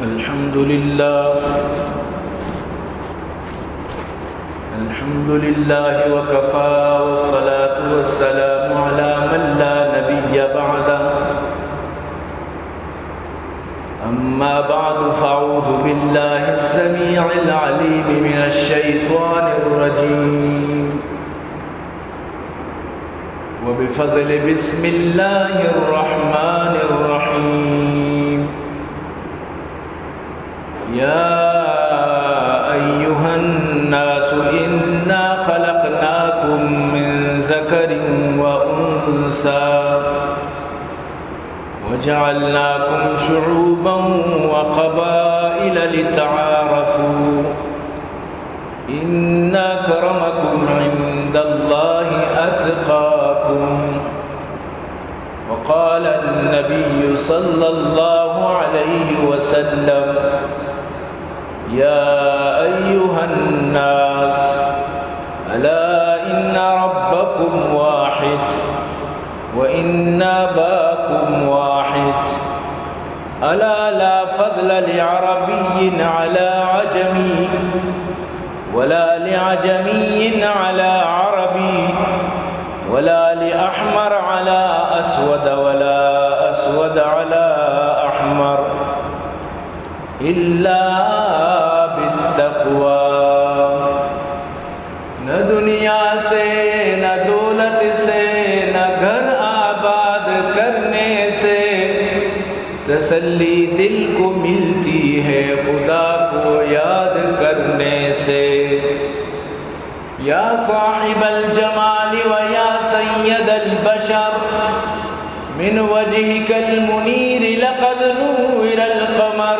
الحمد لله. الحمد لله وكفى، والصلاة والسلام على من لا نبي بعده. أما بعد، فأعوذ بالله السميع العليم من الشيطان الرجيم. وبفضل بسم الله الرحمن الرحيم. يا أيها الناس إنا خلقناكم من ذكر وأنثى وجعلناكم شعوبا وقبائل لتعارفوا، إن أكرمكم عند الله أتقاكم. وقال النبي صلى الله عليه وسلم: يا أيها الناس، ألا إن ربكم واحد، وإن أباكم واحد، ألا لا فضل لعربي على عجمي، ولا لعجمي على عربي، ولا لأحمر على أسود، ولا أسود على أحمر، إلا بالتقوى. نہ دنیا سے، نہ دولت سے، نہ گھر آباد کرنے سے، تسلی دل کو ملتی ہے خدا کو یاد کرنے سے۔ يا صاحب الجمال ويا سيد البشر، من وجهك المنير لقد نور القمر،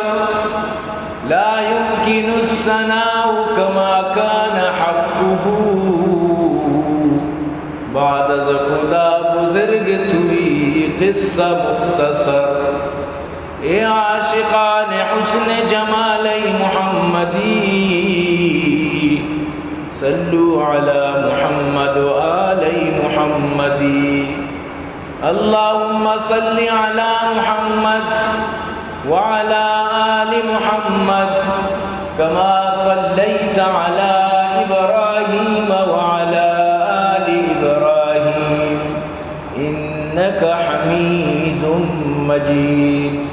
لا يمكن الثناء كما كان حقه، بعد از خدا بزرگ توئی قصہ مختصر۔ اے عاشقان حسن جمال محمدی، صلوا على محمد وآل محمدی۔ اللهم صل على محمد وعلى آل محمد كما صليت على إبراهيم وعلى آل إبراهيم إنك حميد مجيد.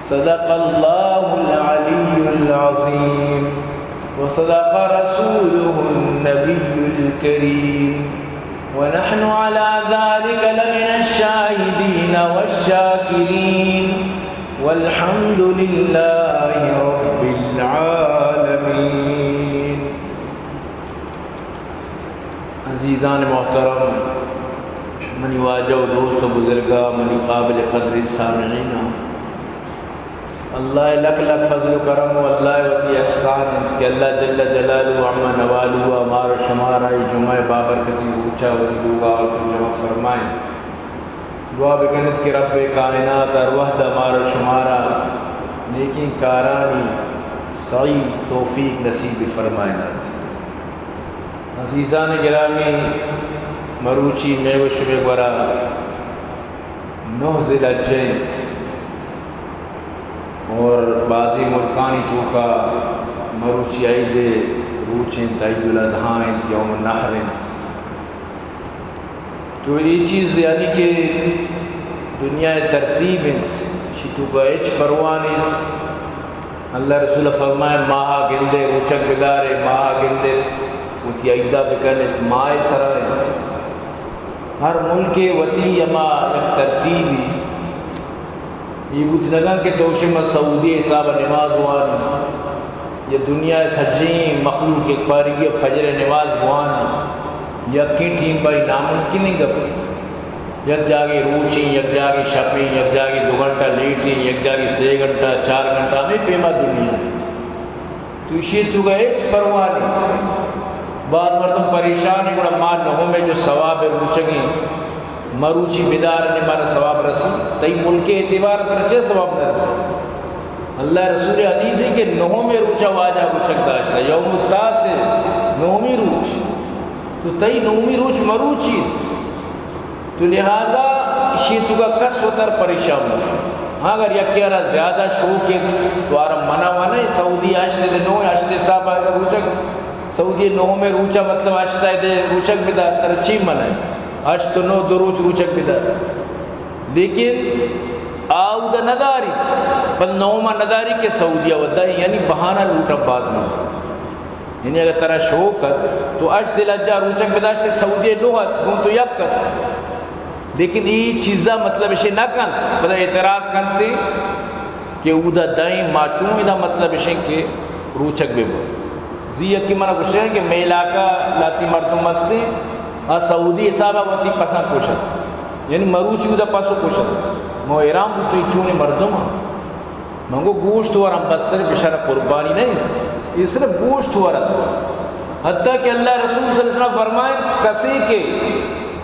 صدق الله العلي العظيم وصدق رسوله النبي الكريم. ونحن على ذلك لمن الشاهدين والشاكرين، والحمد لله رب العالمين. عزیزان محترم، منی واجہ و دوست و بزرگاں، منی قابل قدریں سامعیناں، اللہ ءِ لک لک فضل و کرم و اللہ ءِ وتی احسان انت کہ اللہ جل جلالہ و عم نوالہ ءَ مارا شمارا اے جمعہ ءِ بابرکتیں روچا وتی لوگا آورت و جمع فرمائیں۔ دعا بکنت کہ رب کائنات ہر وہد ءَ مارا شمارا نیکیں کارانی سعی توفیق نصیب فرمائینات۔ عزیزان گرامی، مروچی مئے و شمئے گورا نہ ذی الحجہ انت اور بازیں ملکانی توکا مروچی عید ءِ روچ انت، عید الاضحی انت، یوم النحر انت۔ تو اے چیز یعنی کہ دنیا ءِ ترتیب انت، اشی توکا ہچ پرواہ نیست۔ اللہ ءِ رسول فرمائے، ماہ ءَ گندے روچگ بدارے، ماہ ءَ گندے وتی عیدا بکن ات، ماہ ءِ سرا انت۔ ہر ملکے وتی ہما یک ترتیبی۔ اے بوت نہ کنت کہ تو شما سعودی حساب ءَ نماز وانی یا دنیا ءِ سجیں مخلوق یک پارگی ءَ فجر ءِ نماز بوان، یکیں ٹیم پہ اے ناممکنیں گپے۔ یک جاگے روچیں، یک جاگے شپیں، یک جاگے دو گھنٹہ لیٹیں، یک جاگے سے گھنٹہ، چار گھنٹہ، ہمے پیما دنیا۔ تو اشی توکا ہچ پرواہ نیست۔ بعض مردم پریشان ہیں، گڑا ما نہمے جو ثواب روچگیں، مروچی بدار نے مارا ثواب رسی۔ تئی ملک اعتبار پر چے ثواب نہ رسی؟ اللہ رسول حدیث ہے کہ نہمے روچا واجہ روچگ داشتا، یوم التاسع، نہمی روچ۔ تو تئی نہمی روچ مروچی۔ تو لہذا اشی توکا کس وتر پریشان مہ۔ ہاں، اگر یکے را زیادہ شوق ہے تو آرا سعودی ہشت دے نو، ہشت دے صاحب روچگ، سعودی نوہمے روچا مطلب ہشت دے روچگ بدا، ترا چی منع؟ ہشت و نو دو روچ روچگ بدا۔ لیکن آ اودا نداری، پد نوہما نداری کہ سعودی ودا، یعنی بہانہ لوٹا باز من۔ یعنی اگر ترا شوق ات تو ہشت ذی الحجہ روچگ بداشت، سعودی نو ات، گوں تو یک ات۔ لیکن ای چیزا مطلب اشے نہ کنت، پدا اعتراض کنت کہ اودا دائیں ما چون، ادا مطلب اشے کہ روچگ بہ بو۔ زی یکی منا گوشے کہ مئے علاقہ لاتی مردم ہستے، آ سعودی حسابا وتی پسند کشت، یعنی مروچی اودا پسو کشت۔ مو حیران بوتو، ای چونی مردم ہاں؟ من گو گوشت ورم، بس صرف اشارہ قربانی نہیں، یہ صرف گوشت ورد۔ حتیٰ کہ اللہ رسول صلی اللہ علیہ وسلم فرمائیں، کسی کہ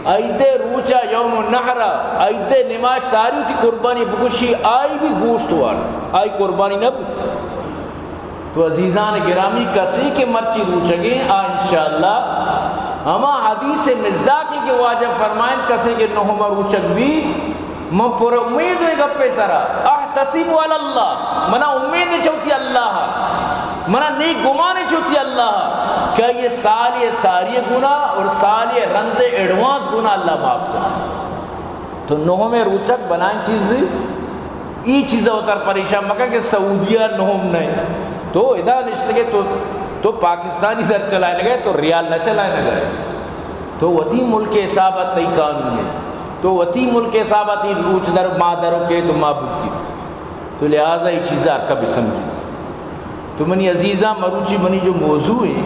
عید روچا یوم النحر، عید نماز ساری تی قربانی بکشی، آئی بھی گوشت وارد، آئی قربانی نہ بوت۔ تو عزیزان گرامی، کسی کہ مرچی روچگیں، آ انشاءاللہ ہما حدیث مصداقی کہ واجہ فرمائیں، کسی کہ نہما روچگ بھی، من پر امید اے گپے سرا، احتسب علی اللہ، منا امید چوتی اللہ، منا نیک گمان چوتی اللہ کہ یہ سال یہ ساری گناہ اور سال یہ رند ایڈوانس گناہ اللہ معاف کر۔ تو نہمے روچگ بلائیں چیز، ای چیز وتر پریشان مکن کہ سعودیہ نہم نہیں۔ تو ادا نشتگے تو، تو پاکستانی زر چلائے لگے، تو ریال نہ چلائے لگے۔ تو وتی ملک حسابت تئی قانون ہے، تو وتی ملک حسابت ای روچ در ما درو کے تو ما بوتی۔ تو لہذا ای چیز ہر کبھی سمجھی۔ تو منی عزیزاں، مروچی منی جو موضوع ہے،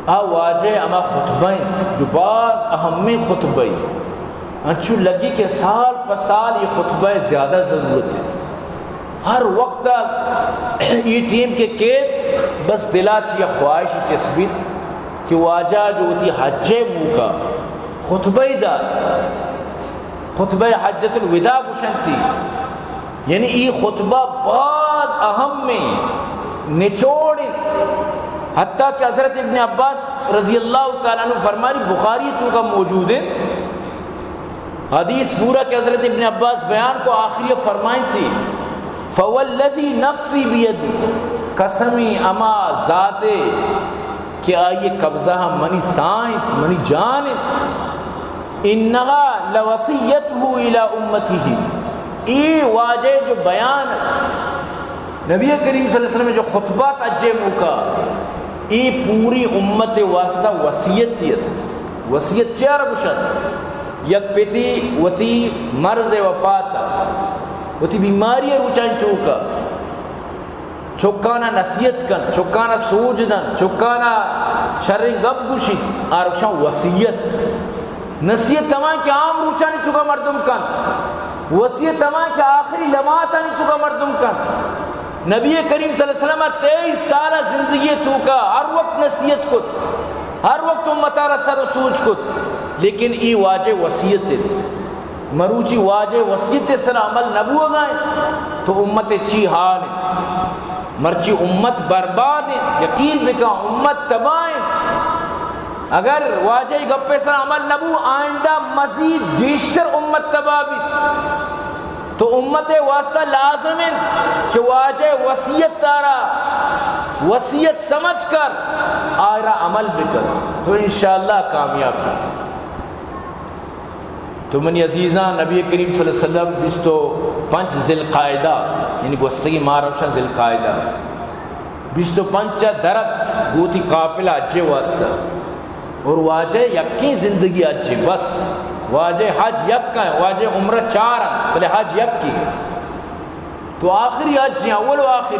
آ واجہ ہما خطبہ انت جو باز اہمیں خطبہ انت۔ انچو لگی کہ سال پہ سال یہ خطبہ زیادہ ضرورت ہے۔ ہر وقت یہ ٹیم کے کیت، بس دلا چیا خواہش چسبیت کہ واجہ جو وتی حج موقع خطبہ دات، خطبہ حجۃ الوداع گوشنتی، یعنی ای خطبہ باز اہم میں نچوڑ انت۔ حتیٰ کہ حضرت ابن عباس رضی اللہ تعالیٰ عنہ فرمانی، بخاری تو کا موجود ہے حدیث پورا کہ حضرت ابن عباس بیان کو، آخری فرمائیں تھی، فوالذی نفسی بیدی، قسمی اما ذاتے کہ آئی قبضہ منی ساہ انت، منی جان انت، انہا لوصیتہ الی امتہ، اے واجہ جو بیان انت، نبی کریم صلی اللہ علیہ وسلم جو خطبہ تجے موقع، اے پوری امت واسطہ وصیت دیت۔ وصیت چیا را گوشت؟ یک پتی وتی مرض وفات، وتی بیماری روچان چوکا چکانا نصیحت کن، چکانا سوج دن، چکانا شریں گپ گوشی، آ رکشان وصیت۔ نصیحت ہمان کہ عام روچانی توکا مردم کن، وصیت ہمان کہ آخری لمحاتانی توکا مردم کن۔ نبی کریم صلی اللہ علیہ وسلم تیئیس سال زندگی توکا ہر وقت نصیحت کت، ہر وقت امتا را سر و سوج کت، لیکن ای واجہ وصیت انت۔ مروچی واجہ وصیت سر عمل نہ بوگا انت تو امت چی حال انت؟ مرچی امت برباد انت، یقین بکن امت تباہ انت۔ اگر واجہ گپے سر عمل نہ بو، آئندہ مزید گیشتر امت تباہ بیت۔ تو امت واسطہ لازم انت کہ واجہ وصیت دارا وصیت سمجھ کر آئرا عمل بکن، تو انشاءاللہ کامیاب بیت۔ تو منی عزیزاں، نبی کریم صلی اللہ علیہ وسلم بیست و پنچ ذی القعدہ، یعنی گوستگی ماہ روشن ذی القعدہ، بیست و پنچ درت گوتی قافلہ حج واسطہ، اور واجہ یکیں زندگی حج، بس واجہ حج یک ہیں، واجہ عمرہ چار ہیں، بلے حج یکی۔ تو آخری حج ہیں، اول و آخری۔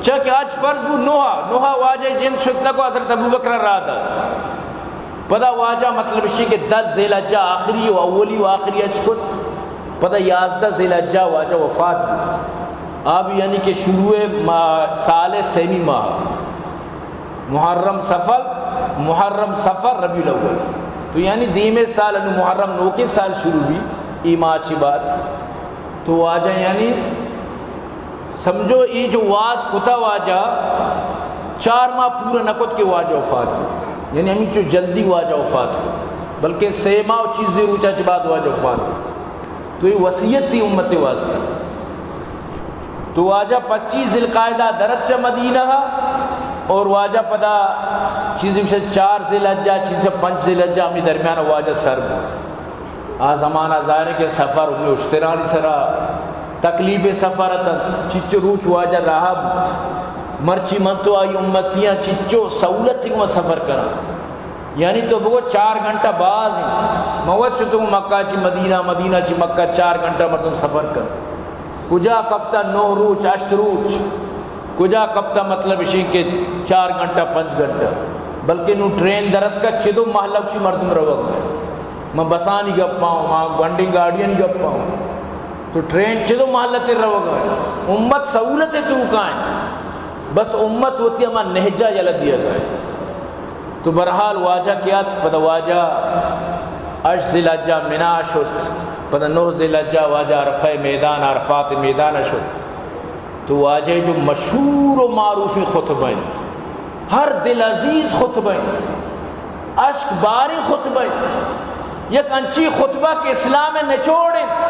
چا کہ حج فرض بو نوحا، نوحا واجہ جند شت نکو، حضرت ابوبکر را دات۔ پدا واجہ مطلب شی کہ دس ذی الحجہ آخری و اولی و آخری حج کت۔ پدا یازدہ ذی الحجہ واجہ وفات بو۔ آ بھی یعنی کہ شروع ماہ، سال سیمی ماہ۔ محرم صفر، محرم صفر ربیع الاول۔ تو یعنی دیمے سال انو محرم نوکیں سال شروع بی، ای ماہ چی بعد۔ تو واجہ یعنی سمجھو ای جو واز کتا واجہ چار ماہ پورا نہ کت کہ واجہ وفات بی۔ یعنی ہمیں چو جلدی واجہ وفات بی، بلکہ سے ماہ و چیزی روچا چی بعد واجہ وفات بی۔ تو یہ وصیت تھی امت واسطہ۔ تو واجہ پچیس ذی القعدہ درت چہ مدینہ ءَ، اور واجہ پدا چیزی چہ چار ذی الحجہ، چیزی چہ پنچ ذی الحجہ، ہمے درمیان واجہ سر بوت۔ آ زمانہ ظاہر ہے کہ سفر ہمے اشترانی سرا تکلیف سفر اتنت، چچو روچ واجہ راہ بوت۔ مرچی من تو آئی امتیاں چچو سہولت گوں سفر کناں۔ یعنی تو بگو چار گھنٹہ باز ہیں۔ من وت شتوں مکہ چی مدینہ، مدینہ چی مکہ، چار گھنٹہ مردم سفر کن۔ کجا کپتہ نو روچ، ہشت روچ، کجا کپتہ مطلب اشیں کہ چار گھنٹہ، پنچ گھنٹہ، بلکہ نوں ٹرین درتکہ چدو مہلہ چی مردم روگ ءَ۔ من بسانی گپاں، ما گونڈیں گاڑیانی گپاں۔ تو ٹرین چدو مہلتے روگ ءَ۔ امت سہولت توکا ہیں، بس امت وتی ہما نہجہ یلہ دیگ ءَ۔ تو بہرحال واجہ کہ ات، پدا واجہ ہشت ذی الحجہ منی ءَ شت، پدا نو ذی الحجہ واجہ عرفہ میدان، عرفات میدان ءَ شت۔ تو واجہ جو مشہور و معروفیں خطبہ انت، ہر دل عزیز خطبہ انت، اشک باریں خطبہ انت، یک انچیں خطبہ کہ اسلام نچوڑ انت،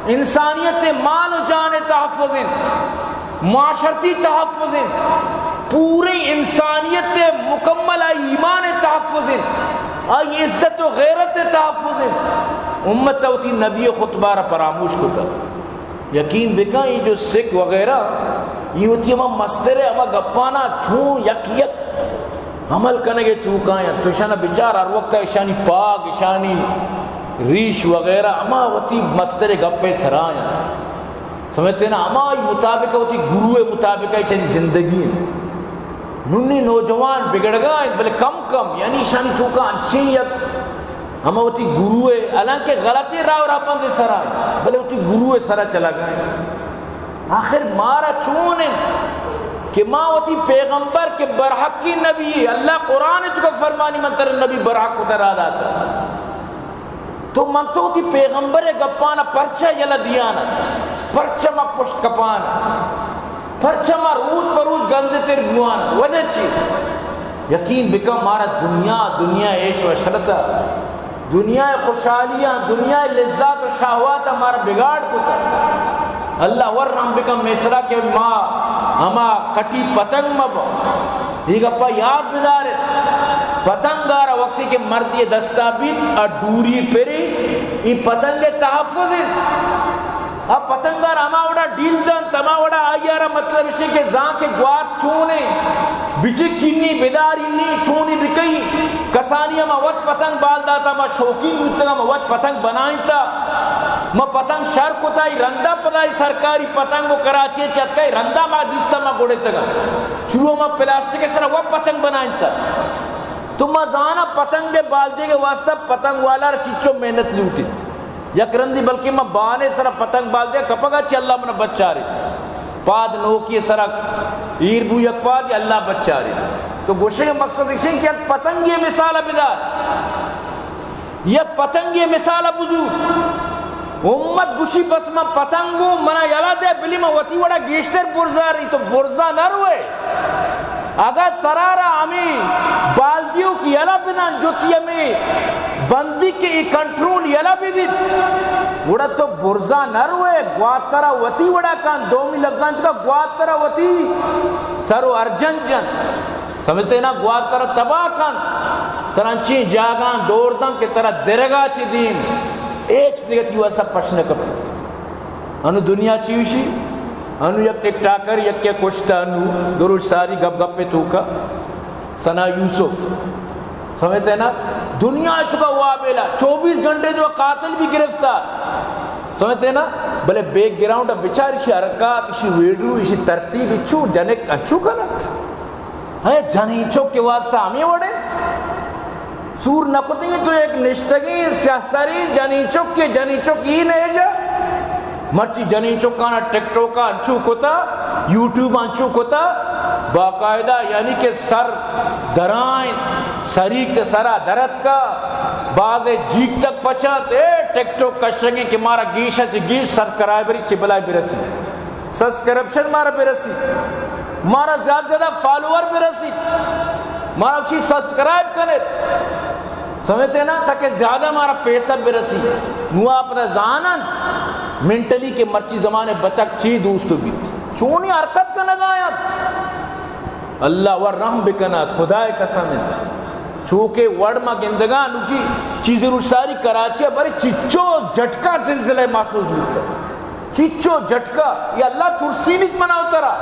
انسانیت مال و جان تحفظ انت، معاشرتی تحفظ انت، پوریں انسانیت مکمل آئی ایمان تحفظ انت، آئی عزت و غیرت تحفظ انت۔ امت وتی نبی خطبہ را فراموش کتہ۔ یقین بکن، اے جو سکھ وغیرہ، اے وتی ہما مستر ءِ ہما گپانا چون یک یک عمل کنگ ءِ توکا انت۔ تو اشانا بچار، ہر وقت اشانی پاگ، اشانی ریش وغیرہ ہما وتی مستر ءِ گپ ءِ سرا انت۔ سمجھتے نا؟ ہمائی مطابق، وتی گرو ءِ مطابق اشانی زندگی انت۔ نونی نوجوان بگڑگا انت، بلے کم کم، یعنی اشانی توکا انچیں یک ہما وتی گرو ءِ، حالانکہ غلطیں راہ و رہبند ءِ سرا انت، بلے وتی گرو ءِ سرا چلگا انت۔ آخر مارا چون انت کہ ما وتی پیغمبر کہ برحقی نبی، اللہ قرآن ءِ توکا فرمانی، من ترا نبی برحق کتہ را داتہ۔ تو من تو وتی پیغمبر ءِ گپانا پرچا یلہ دیانا؟ پرچا ما پشت کپانا؟ پرچا ما روچ پہ روچ گندتر بوانا؟ وجہ چی؟ یقین بکن، مارا دنیا، دنیا ءِ عیش و عشرت، دنیا ءِ خوشحالیاں، دنیا ءِ لذات و شہوات مارا بگاڑ کتہ۔ اللہ ور رحم بکن، مئے سرا کہ ما ہما کٹی پتنگ مباں۔ اے گپا یاد بدارت، پتنگ ءَ را وقتی کہ مردے دستا بیت، آ ڈوری پرے، اے پتنگ ءِ تحفظ انت۔ آ پتنگ ءَ را ہما وڑا ڈیل دنت، ہما وڑا آئی ءَ را مطلب اشی کہ زان کہ گوات چون انت، بچکینی، بدارینی، چونی بکئی۔ کسانی ہما وت پتنگ بال داتا، ما شوقین بوتگاں، ما وت پتنگ بنائینتا، ما پتنگ شر کتا، ای رندا پدا ای سرکاری پتنگ و کراچی چتکا، ای رندا ما دیستا، ما گڑتگاں۔ شروع ما پلاسٹک ءِ سرا وت پتنگ بنائینتا۔ تو ما زانا پتنگ ءِ بال دیگ ءِ واسطہ پتنگ والا را چچو محنت لوٹیت۔ یک رندی بلکہ ما بانے سرا پتنگ بال دے کپگا چہ اللہ منا بچاری۔ پاد نوکی سرا ایر بو یک پاد، اللہ بچاری۔ تو گوشگ ءِ مقصد ایش انت کہ یک پتنگے مثال بدار، یک پتنگے مثال بزور۔ امت گوشی بس من پتنگوں، منا یلہ دے، بلی من وتی وڑا گیشتر برزا رہی، تو برزا نہ روئے۔ اگاں ترا را ہمے بالدیوک یلہ بدنت، جتی ہمے بندیک ءِ کنٹرول یلہ بہ بیت، گڑا تو برزا نہ روئے، گوات ترا وتی وڑا کنت۔ دومی لبزانی توکا گوات ترا وتی سر و ارجن جنت۔ سمجھتے نا؟ گوات ترا تباہ کنت، ترا انچیں جاگہاں دور دنت کہ ترا درگا چہ دیم ہچ دگہ تئی واسطہ پش نہ کپیت۔ انو دنیا چی وشی؟ انو یک ٹک ٹاکر یکے کشتا، انو دو روچ ساری گپ گپ توکا ثنا یوسف، سمجھتے نا؟ دنیا توکا وابیلا، چوبیس گھنٹے توکا قاتل بھی گرفتار، سمجھتے نا؟ بلے بیک گراؤنڈ ءَ بچار، اشی حرکات، اشی ویڈیو، اشی ترتیب، چو جنک انچو کنت۔ اے جنین چک ءِ واسطہ ہمے وڑ انت۔ سور نہ کتگیں تو یک نشتگیں سیاہ سریں جنین چکے، جنین چک ای نہ جا۔ مرچی جنین چکانا ٹک ٹوکا انچو کتا، یوٹیوب انچو کتا، باقاعدہ یعنی کہ سر درائیں، سریک چہ سرا درتکا، بازے جیک تک پچنت، اے ٹک ٹوک کشگیں کہ مارا گیش چہ گیش سبسکرائبری چہ بلائی برسی۔ سبسکرپشن مارا برسی، مارا زیادہ زیادہ فالوور برسی، مارا اسی سبسکرائب کنت، سمجھتے نا، تاکہ زیادہ مارا پیسہ برسی۔ نو آپ نہ زانن مینٹلی کہ مرچی زمانے بچک چی دوست بیت، چونی حرکت کنگا انت۔ اللہ ور رحم بکنات، خدائے قسم انت۔ چوکہ وڑ ما گندگا نوشی چیزی روچ ساری کراچی برے چچو جھٹکا زلزلہ محسوس بیت۔ چچو جھٹکا، یا اللہ ترسینیت منا و ترا۔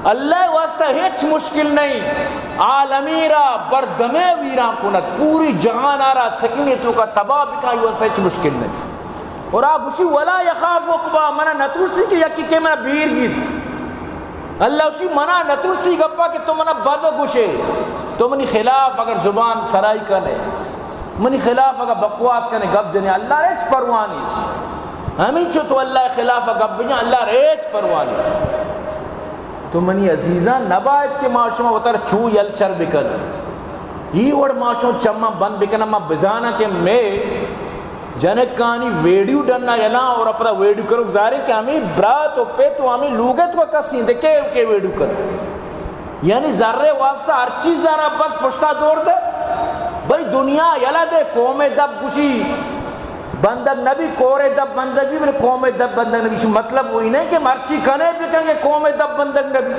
اللہ واسطہ ہچ مشکل نہیں۔ عالمی را بردمے ویران کنت، پوری جہان را سکینی توکا تباہ بکن، واسطہ ہچ مشکل نہیں۔ اور آ گوشی، ولا یخاف عقبا، منا نترسی کہ یکی کہ منا بیر گیت۔ اللہ گوشی، منا نترسی گپا کہ تو منا بد گوشے، تو منی خلاف اگر زبان سرائی کنے، منی خلاف اگر بکواس کنے، گپ جنے، اللہ را ہچ پرواہ نیست۔ ہمینچو تو اللہ خلاف گپ بجن، اللہ را ہچ پرواہ نیست۔ تو منی عزیزاں، نباید کہ ما شما وتر چو یل چر بکن۔ ای وڑ ما شما چماں بند بکنن، ما بزاناں کہ مے جنکانی ویڈیو ڈنا یلاں اور پدا ویڈیو کنوک ظاہر ہے کہ ہمیں برات و پت و ہمیں لوگت و کسی دکے کے ویڈیو کن۔ یعنی ذرے واسطہ ہر چیز را بس پشتا دور دے۔ بھئی دنیا یلا دے، قوم دب گوشی بندگ نبی، کورے دب بندگ بی، بلے قوم دب بندگ نبی۔ شو مطلب وہی نہیں کہ مرچی کنے بکن کہ قوم دب بندگ نبی۔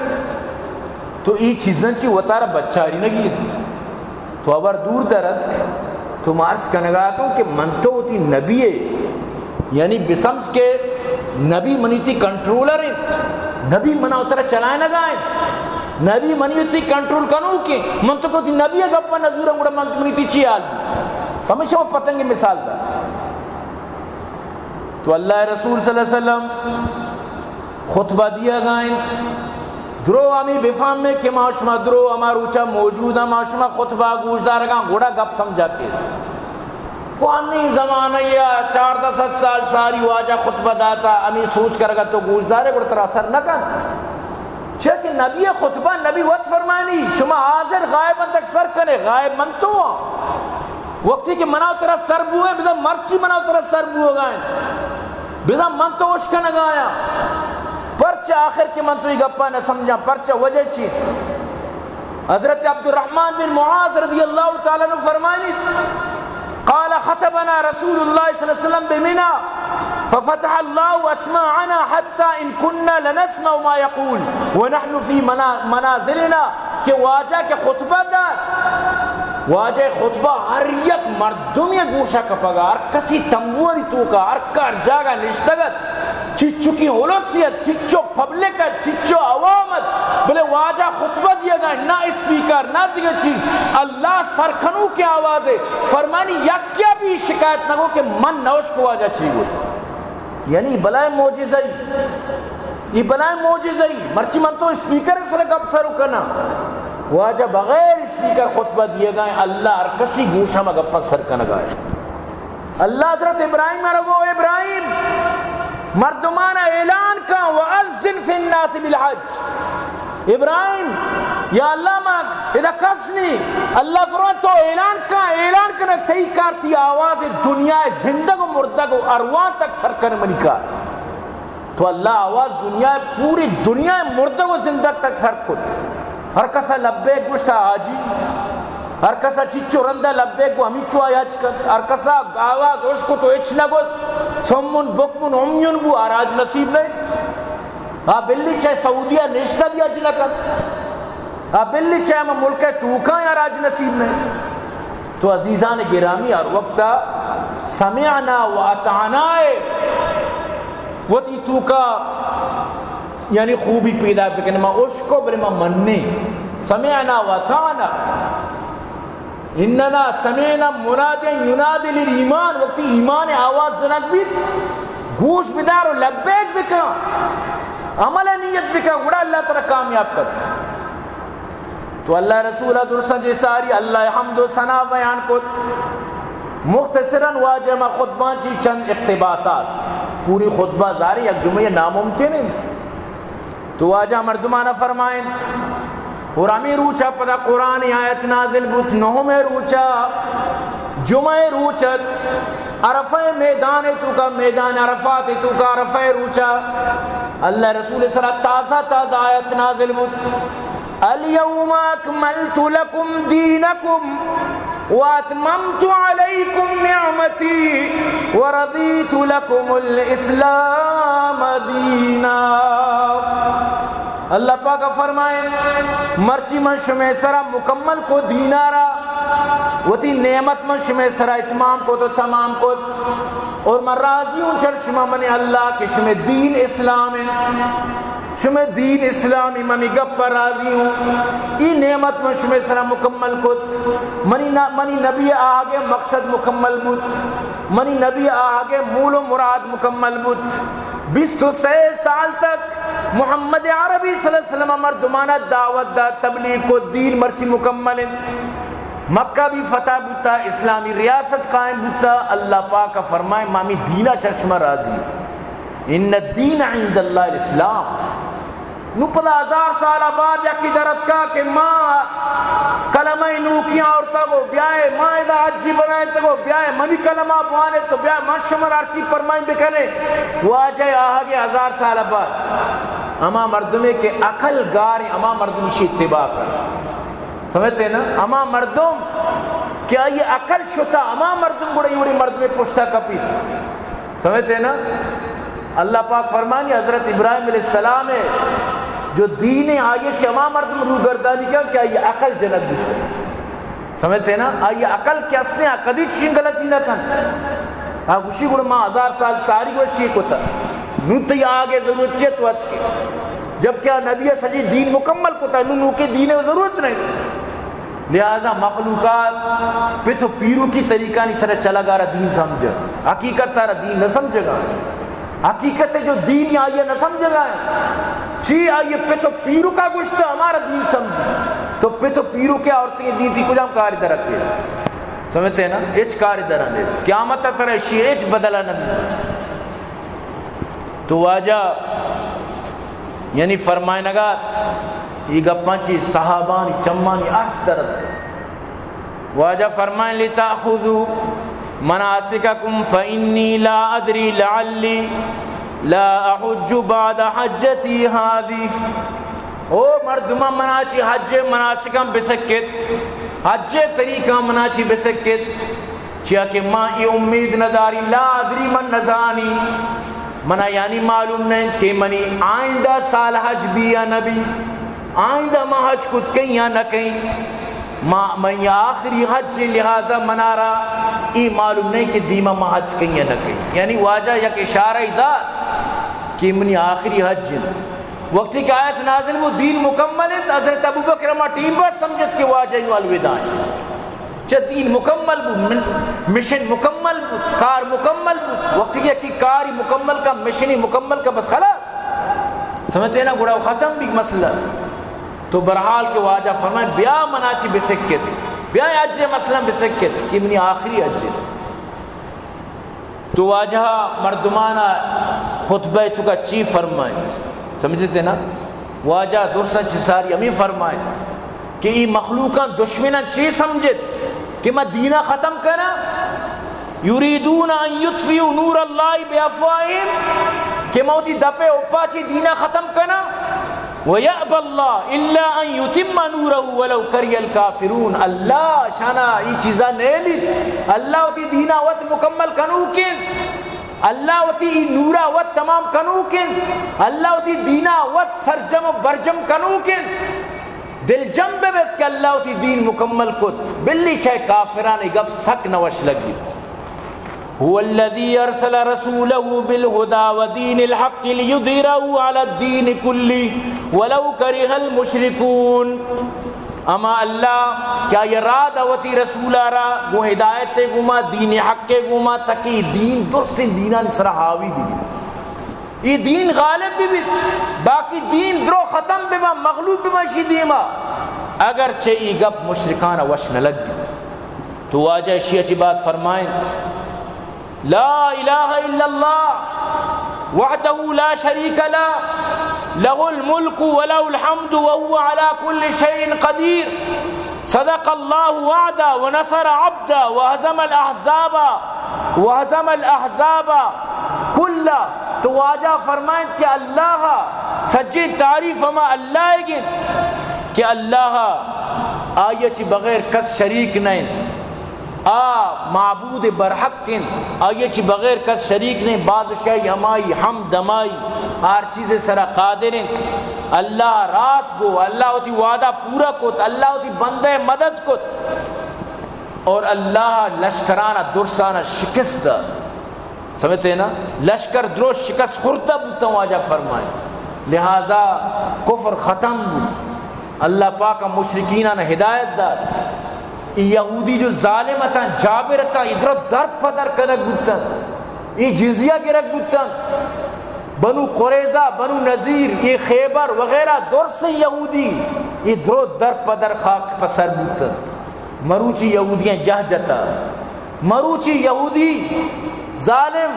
تو ای چیزاں چی وتارا بچاری نگی۔ تو ابر دور درت، تو مارس کنگا تو کہ من تو وتی نبی ہے۔ یعنی بسمجھ کہ نبی منی تی کنٹرولر انت، نبی منا اترا چلائنگا انت، نبی منی تی کنٹرول کنو کہ من تو کو تی نبی گپا نزورم گڑا من منی تی چی حال بی؟ ہمیشہ وہ پتنگ مثال دا۔ تو اللہ رسول صلی اللہ علیہ وسلم خطبہ دیگا انت۔ درو ہمیں بفہمے کہ ما شما درو ہما روچا موجود ہیں، ما شما خطبہ گوش دارگاں، گڑا گپ سمجھاتے۔ کوانی زمانہ یا چاردہ سد سال ساری واجہ خطبہ داتا، ہمیں سوچ کرگا تو گوش دارے، گڑا ترا اثر نہ کن۔ چیا کہ نبی خطبہ نبی وت فرمانی، شما حاضر غائب اندک سر کنے، غائب من تو ہاں۔ وقتی کہ منا ترا سر بوئے، بزاں مرچی منا ترا سر بوگا انت۔ بزاں من تو اشکنگایا۔ پرچہ آخر کہ من تو یہ گپا نہ سمجھاں، پرچہ وجہ چی؟ حضرت عبد الرحمن بن معاذ رضی اللہ تعالی عنہ فرمانی، قال خطبنا رسول الله صلى الله عليه وسلم بمنى ففتح الله أسماعنا حتى إن كنا لنسمع ما يقول ونحن في منا-، منازلنا، کہ واجہ کہ خطبہ دات، واجہ خطبہ ہر یک مردمی گوشا کپگا، ہر کسی تمبوری توکا، ہر کار جاگا نشتگت، چچکی ہلوسیت، چچو پبلک ات، چچو عوام ات، بلے واجہ خطبہ دیگا، نہ اسپیکر، نہ دیگہ چیز، اللہ سرکنوکیں آوازے۔ فرمانی یکیا بھی شکایت نہ گو کہ من نوش کو واجہ چی گو۔ یعنی بلائیں معجزہ ای، یہ بلائیں معجزہ ای۔ مرچی من تو اسپیکر سر گپ سر کنا، واجہ بغیر اسپیکر خطبہ دیگا، اللہ ہر کسی گوشا ما گپا سر کنگا۔ اللہ حضرت ابراہیم ء را گو، ابراہیم، مردمان ء اعلان کن، وَأَذِّن فِي النَّاسِ بِالْحَجِّ۔ ابراہیم، یا اللہ، ما ادا کس نی۔ اللہ فرمائے، تو اعلان کن، اعلان کن، تئی کار، تئی آواز دنیا ء زندگ و مردگ و ارواح تک سر کن منی کار۔ تو اللہ آواز دنیا، پوری دنیا مردگ و زندگ تک سر کت۔ ہر کسا لبیک گوشتا حاجی، ہر کسا چچو رندا لبیک گو ہمیچو آ حج کت۔ ہر کسا آواز اشکت و ہچ نگوشت، صم بکم عمی بو، آ حج نصیب نہ۔ آ بلی چہ سعودیہ نشتہ بھی حج نہ کت۔ آ بلی چہ ہما ملک توکا آ حج نصیب نہ۔ تو عزیزان گرامی، ہر وقت سمعنا و اطعنا وتی توکا یعنی خوبی پیدا بکن، ما اشکو بلے ما منی، سمعنا و اطعنا، اننا سمعنا منادیا ینادی للایمان، وقتی ایمان آواز زنگ بیت، گوش بدار و لبیک بکن، عمل نیت بکن، گڑا اللہ ترا کامیاب کت۔ تو اللہ رسول درستاں چہ ساری اللہ حمد و ثنا بیان کت۔ مختصراً واجہ ما خطباں چی چند اقتباسات، پوری خطبہ زاری یک جمعہ ناممکن انت۔ تو واجہ مردمانا فرمائنت، اور ہمیں روچا پدا قرآن آیت نازل بوت، نہمیں روچا، جمعہ روچت، عرفہ میدان توکا، میدان عرفات توکا، عرفہ روچا اللہ رسول سرا تازہ تازہ آیت نازل بوت۔ اليوم أكملت لكم دينكم، واتممت علیکم نعمتی ورضیت لکم الاسلام دینا۔ اللہ پاک فرمائیں، مرچی من شمے سرا مکمل کو دینارا، وتی نعمت من شمے سرا اتمام کو تو تمام کو، اور من راضی ہوں چر شما من اللہ کہ شمے دین اسلام ہے۔ شمے دین اسلامی، منی گپ ءَ راضی ہوں۔ ای نعمت من شمے سرا مکمل کت۔ منی ن-، منی نبی آہگ ءِ مقصد مکمل بوت۔ منی نبی آہگ ءِ مول و مراد مکمل بوت۔ بیست و سئے سال تک محمد عربی صلی اللہ علیہ وسلم مردمانا دعوت دات، تبلیغ کو، دین مرچی مکمل انت۔ مکہ بھی فتح بوتا، اسلامی ریاست قائم بوتا۔ اللہ پاک فرمائے، مامی دینا چر شما راضی۔ ان الدین عند اللہ الاسلام۔ نو پدا ہزار سال بعد یکی در اتکا کہ ما کلمہ نوکی آورتا گو بیائے، ما ادا حجی بنائے تو گو بیائے، منی کلمہ بوانے تو بیائے، من شمر ہرچی فرمائیں بکنے۔ واجہ آہگے ہزار سال بعد ہما مردمے کہ عقل گار ہیں، ہما مردم شی اتباع کر۔ سمجھتے نا؟ ہما مردم کہ آئی عقل شتا، ہما مردم گڑا یوڑی مردمے پشتا کپیت۔ سمجھتے نا؟ اللہ پاک فرمانی حضرت ابراہیم علیہ السلام ہے جو دین آئیے چہ ہما مردم روگردانی کن کہ آئی عقل جنگ بوت۔ سمجھتے نا؟ آئی عقل کہ اصلیں کدی چین غلطی نہ کن۔ آ گوشی گڑا ما ہزار سال ساری گڑا چی کتا؟ نو تئی آگے ضرورت چیت وقت کے۔ جب کہ آ نبی سجی دین مکمل کتا، نو نو کے دین ضرورت نہیں۔ لہذا مخلوقات پت و پیروکی طریقانی سر چلگا را دین سمجھا، حقیقت تارا دین نہ سمجھگا۔ حقیقت جو دین آئیے نہ سمجھگا ہے، چی آئیے پت و پیروکا گوشتا ہمارا دین سمجھی۔ تو پت و پیروکے عورتیں دین تئی کجام کاری درکے؟ سمجھتے ہیں نا؟ ہچ کاری درنے۔ قیامت تک ترا شی ہچ بدلہ نہ ملے۔ تو واجہ یعنی فرمائنگات، یہ گپاں چی صحابانی چمانی ارس درد۔ واجہ فرمائیں، لتأخذوا مناسککم فإنی لا أدری لعلی لا أحج بعد حجتی هذه۔ او مردمان، منا چی حج مناسکاں بسکت، حج طریقہ منا چی بسکت۔ چیا کہ ما اے امید نداری، لا ادری، من نزانی، منا یعنی معلوم نہ انت کہ منی آئندہ سال حج بی یا نہ بی، آئندہ ما حج کت کئیں یا نہ کئیں۔ ما، من آخری حج، لہذا منارا اے معلوم نہیں کہ دیما ما حج کئیں یا نہ کئیں۔ یعنی واجہ یک اشارہ دا کہ منی آخری حج انت۔ وقتی کہ آیت نازل بو، دین مکمل انت، حضرت ابوبکر ہما ٹیم بس سمجھت کہ واجہ انو الوداع انت۔ چہ دین مکمل بو، من-، مشن مکمل بو، کار مکمل بو۔ وقتی کہ یکی کاری مکمل کا، مشنی مکمل کا، بس خلاص۔ سمجھتے نا؟ گڑا ختم بی مسئلہ۔ تو بہرحال کہ واجہ فرمائے، بیا منا چی بسکت، بیا حج مثلاً بسکت، کہ منی آخری حج انت۔ تو واجہ مردمانا خطبہ توکا چی فرمائیں؟ سمجھتے نا؟ واجہ درساں چہ ساری ہمیں فرمائیں کہ ای مخلوقاں دشمناں چی سمجھت کہ ما دینا ختم کنا؟ یریدون ان یطفئوا نور اللہ بافواہہم، کہ ما وتی دپے اوپا چی دینا ختم کنا؟ ویأبی اللہ الا ان یتم نورہ ولو کرہ الکافرون۔ اللہ شانا ای چیزا نیلی۔ اللہ وتی دینا وت مکمل کنوکیں۔ اللہ وتی ای نورا وت تمام کنوک انت۔ اللہ وتی دینا وت سرجم و برجم کنوک انت۔ دلجم بہ بیت کہ اللہ وتی دین مکمل کت، بلی چہ کافرانی گپ سک نہ وش لگیت۔ هو الذي أرسل رسوله بالهدى ودين الحق ليظهره على الدين كله ولو كره المشركون۔ ہما اللہ کہ آئی راہ دا وتی رسولا را گوں ہدایت گوما، دین حق گوما، تکی دین درسیں دینانی سرا حاوی بی۔ ای دین غالب بی بیت، باقی دین درو ختم ببا، مغلوب ببا شی دیما۔ اگرچہ ای گپ مشرکان وش نہ لگی۔ تو واجہ اشی چی بات فرمائیں۔ لا الہ الا اللہ وحدہ لا شریک لہ، لہ الملک ولہ الحمد وہو علی کل شیء قدیر۔ صدق اللہ وعدہ ونصر عبدہ وہزم الاحزاب، وہزم الاحزاب کلہ۔ تو واجہ فرمائنت کہ اللہ، سجیں تعریف ہما اللہ گنت کہ اللہ، آئی چی بغیر کس شریک نہ انت۔ آ معبود برحق انت، آئی چی بغیر کس شریک نہیں، بادشاہی ہمائی، حمد ہمائی، ہر چیز سرا قادر انت۔ اللہ راست گو، اللہ وتی وعدہ پورا کت، اللہ وتی بندہ مدد کت، اور اللہ لشکرانا درسانا شکست دات۔ سمجھتے ہیں نا؟ لشکر درو شکست خوردہ بوتاں، واجہ فرمائے۔ لہذا کفر ختم بوت۔ اللہ پاک مشرکینان ہدایت دات۔ ای یہودی جو ظالم اتاں، جابر اتاں، ای درو در پدر کنگ بوتن۔ ای جزیہ گرگ بوتن۔ بنو قریظہ، بنو نذیر، ای خیبر وغیرہ درس یہودی، ای درو در پدر خاک پسر بوتن۔ مروچی یہودیاں جہ جتا۔ مروچی یہودی ظالم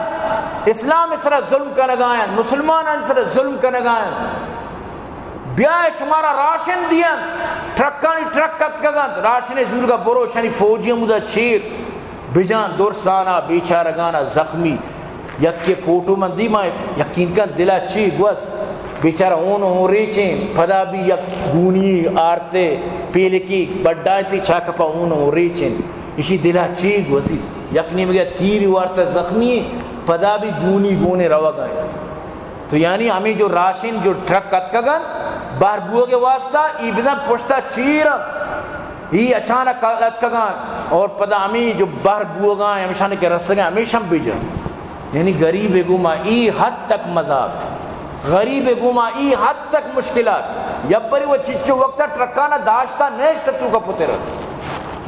اسلام سرا ظلم کنگائیں، مسلمانان سرا ظلم کنگائیں۔ بیا شمارا راشن دیاں، ٹرکانی ٹرک اتکگنت، راشن زورگا برو، شنی فوجی ہمودا چیر بجان، درسانا، بیچارگانا، زخمی۔ یکے فوٹو من دی، ما یقین کن دلا چی گوست، بیچارہ اون اون ریچیں، پدا بھی یک گونی آرتے پیلکی بڈائیں تی چاکپا اون اون ریچیں، اشی دلا چی گوزی، یک نیمگے تیری وارتا زخمی، پدا بھی گونی گونے روگائیں۔ تو یعنی ہمیں جو راشن جو ٹرک اتکگن بہر بوگے واسطہ، ای بزن پشتا چیر، ای اچانک اتکگن اور پدا ہمیں جو بہر بوگا ہمیشان کے رسگا ہمیشان بجن۔ یعنی غریب گوما ای حد تک مذاق، غریب گوما ای حد تک مشکلات۔ یبری و چچو وقتا ٹرکانا داشتا نیشت توکا پتر،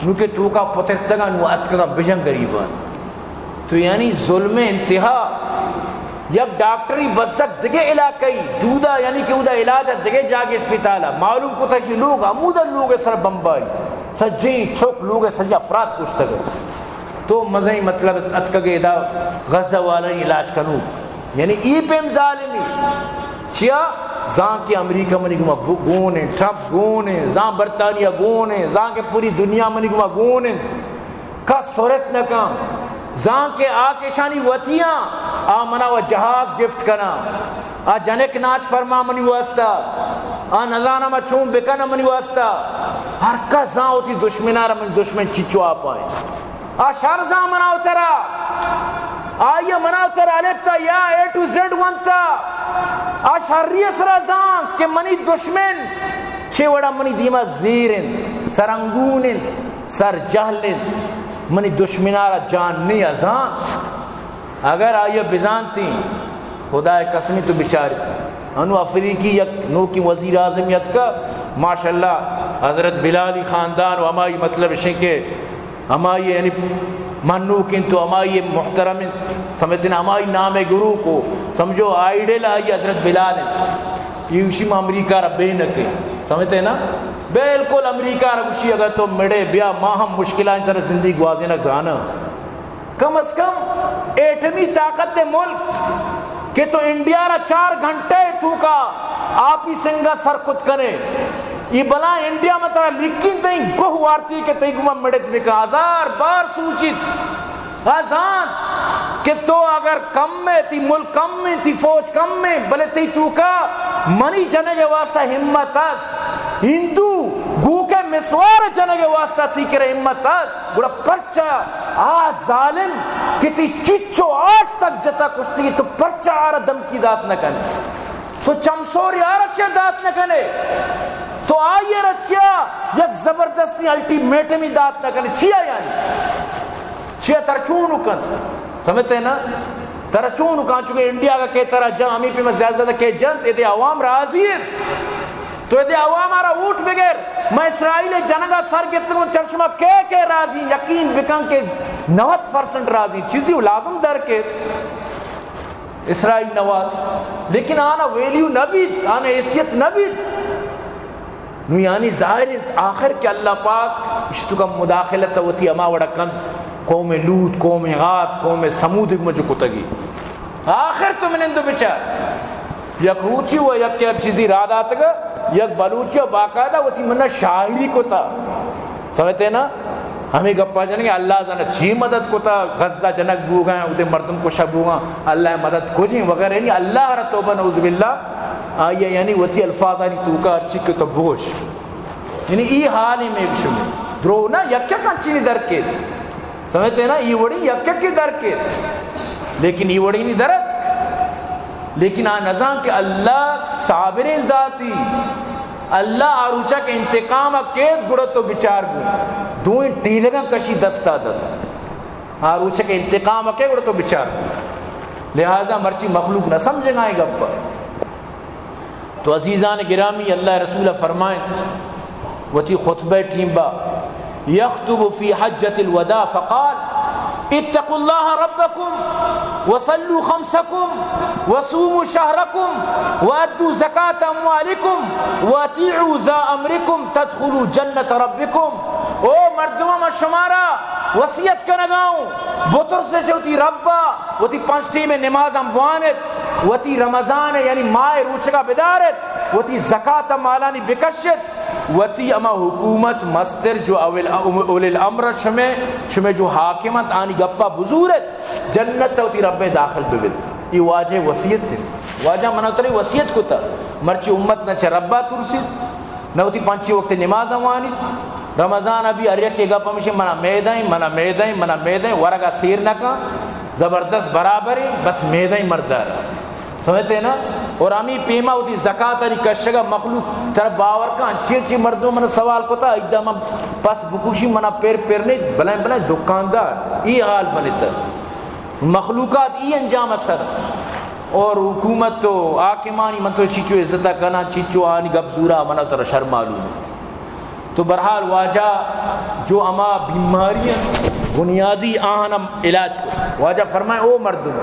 نو کہ توکا پترتگا نو اتکگا بجن غریبان۔ تو یعنی ظلم انتہا۔ یک ڈاکٹری بزگ دگہ علاقہ ای دودا، یعنی کہ اودا علاج دگہ جاگہ اسپتال، معلوم کتا شی لوگ ہمودا لوگ سر بمباری، سجیں چوک لوگ سجا افراد کشتگ۔ تو مزیں مطلب اتکگ ادا غزہ والا علاج کنو، یعنی ای پیم ظالمی۔ چیا؟ زان کہ امریکہ منی گما گون ہیں، ٹرمپ گون ہیں، زان برطانیہ گون ہیں، زان کہ پوری دنیا منی گما گون ہیں۔ کس سرت نہ کن۔ زان کہ آ کشانی وتیاں، آ منا و جہاز گفٹ کنا، آ جنک ناچ فرما منی واسطہ، آ نزانم چون بکن منی واسطہ۔ ہر کس زان وتی دشمنارا، منی دشمن چیچو آپائیں۔ آ شر زان منا و ترا، آئی منا و ترا الف تا یا اے ٹو زیڈ ونتا۔ آ شری سرا زان کہ منی دشمن چے وڑا منی دیما زیر انت، سرنگون انت، سر جہل انت، منی دشمنارا جان نی ازان۔ اگر آئی بزانتی، خدائے قسمی تو بچارتی۔ انو افریقی یک نوکی وزیر اعظم یتکا، ماشاءاللہ، حضرت بلالی خاندان و ہمائی مطلب شنکہ ہمائی یعنی منوک انت و ہمائی محترم انت، سمجھتے ہیں، ہمائی نام گرو کو سمجھو، آئیڈل آئی حضرت بلال انت۔ یہ اسی میں امریکہ را بے نکے، سمجھتے ہیں نا؟ بالکل امریکہ را اسی، اگر تو مڑے بیا، ما ہم مشکلات سر زندگی گوازینگ زانا۔ کم از کم ایٹمی طاقت ملک کہ تو انڈیا را چار گھنٹے توکا آپی سنگا سر کت کنے، یہ بلا انڈیا میں ترا لکھیں تئی گوہ وارتی کہ تئی گما مڑت بکا، ہزار بار سوچیت۔ ازان کہ تو اگر کم ہے، تی ملک کم ہے، تی فوج کم ہے، بلے تی توکا منی جنگ واسطہ ہمت است، ہندو گوکے مسوار جنگ واسطہ تی کرے ہمت است، گڑا پرچا آ ظالم کہ تی چچو آج تک جتا کشتی، تو پرچا آرا دھمکی دات نہ کنے؟ تو چمسور یار چیا دات نہ کنے؟ تو آئی را چیا یک زبردستی الٹیمیٹمی دات نہ کنے؟ چیا یعنی؟ چیا ترا چون کن؟ سمجھتے ہیں نا؟ ترا چون کن؟ چونکہ انڈیا کا کہ ترا جان ہمیں پہ زیادہ زیادہ کہ جنت، ادے عوام راضی ہے۔ تو ادے عوام آرا ووٹ بگر، میں اسرائیل جنگا سر گتگوں، چرشما کے کے راضی؟ یقین بکن کہ نود پرسنٹ راضی۔ چیزی لازم در کے اسرائیل نواز، لیکن آنا ویلیو نہ بیت، آنا حیثیت نہ بیت۔ نو یعنی ظاہر انت آخر کہ اللہ پاک اشتو کا مداخلت وتی ہما وڑا کن، قوم لوط، قوم عاد، قوم ثمود گما جو کتگی۔ آخر تو من اندو بچار، یک روچی و یک ہر چیزی را داتگا، یک بلوچی و باقاعدہ وتی منا شاعری کتا۔ سمجھتے ہیں نا؟ ہمیں گپا جنگے، اللہ زانہ چی مدد کتا، غزہ جنگ بوگا، ادے مردم کشا بوگا، اللہ مدد کجیں وغیرہ، یعنی اللہ را توبہ نعوذ باللہ، آیا یعنی وتی الفاظانی توکا ہر چی کہ تو بگوش۔ یعنی ای حال ہی میں شمی درو نہ، یک یک انچینی در کے۔ سمجھتے نا؟ یہ وڑی یک یک در کیت، لیکن یہ وڑی نہیں درت۔ لیکن آ نزان کہ اللہ صابریں ذاتی، اللہ آ روچا کہ انتقام کیت گڑا تو بچار گو، دوئیں ٹیلگاں کشی دستا دت۔ آ روچا کہ انتقام کیت گڑا تو بچار گو۔ لہذا مرچی مخلوق نہ سمجھے گا اے گپ۔ تو عزیزان گرامی، اللہ رسول فرمائیں وتی خطبہ ٹیمبا، یخطب فی حجۃ الوداع فقال، اتقوا اللہ ربکم وصلوا خمسکم وصوموا شہرکم وادوا زکاة اموالکم واطیعوا ذا امرکم تدخلوا جنۃ ربکم۔ او مردماں، من شمارا وصیت کنگاؤں، بترسے چہ وتی ربا، وتی پنچ ٹیمیں نمازاں بوانت، وتی رمضان یعنی ماہ روچگا بدارت، وتی زکات مالانی بکشت، وتی اما حکومت مستر جو اول، اولی الامر شمے، شمے جو حاکم انت آنی گپا بزورت، جنت وتی رب داخل ببت۔ یہ واجہ وصیت ہے۔ واجہ منا ترے وصیت کتا، مرچی امت نہ چہ ربا ترسیت، نہ وتی پنچی وقت نماز وانیت۔ رمضان ابھی ہر یک گپ ہمیشہ منا میدائیں، منا میدائیں، منا میدائیں، ورگا سیر نہ کن، زبردست برابریں، بس میدائیں مردار۔ سمجھتے نا؟ اور ہمی پیما وتی زکات آنی کشگا مخلوق ترا باور کن، انچی انچی مردم من سوال کتا، ایدا من پس بکوشی منا پیر پیر نہیں، بلائیں بلائیں دکاندار، یہ حال بنتا۔ مخلوقات ای انجام سر اور حکومت تو حاکمانی من تو چیچو عزت کنا، چیچو آنی گپ زورا، منا ترا شر معلوم۔ تو بہرحال واجہ جو اما بیماری ہیں بنیادی آہن ہم علاج کو۔ واجہ فرمائے، او مردم،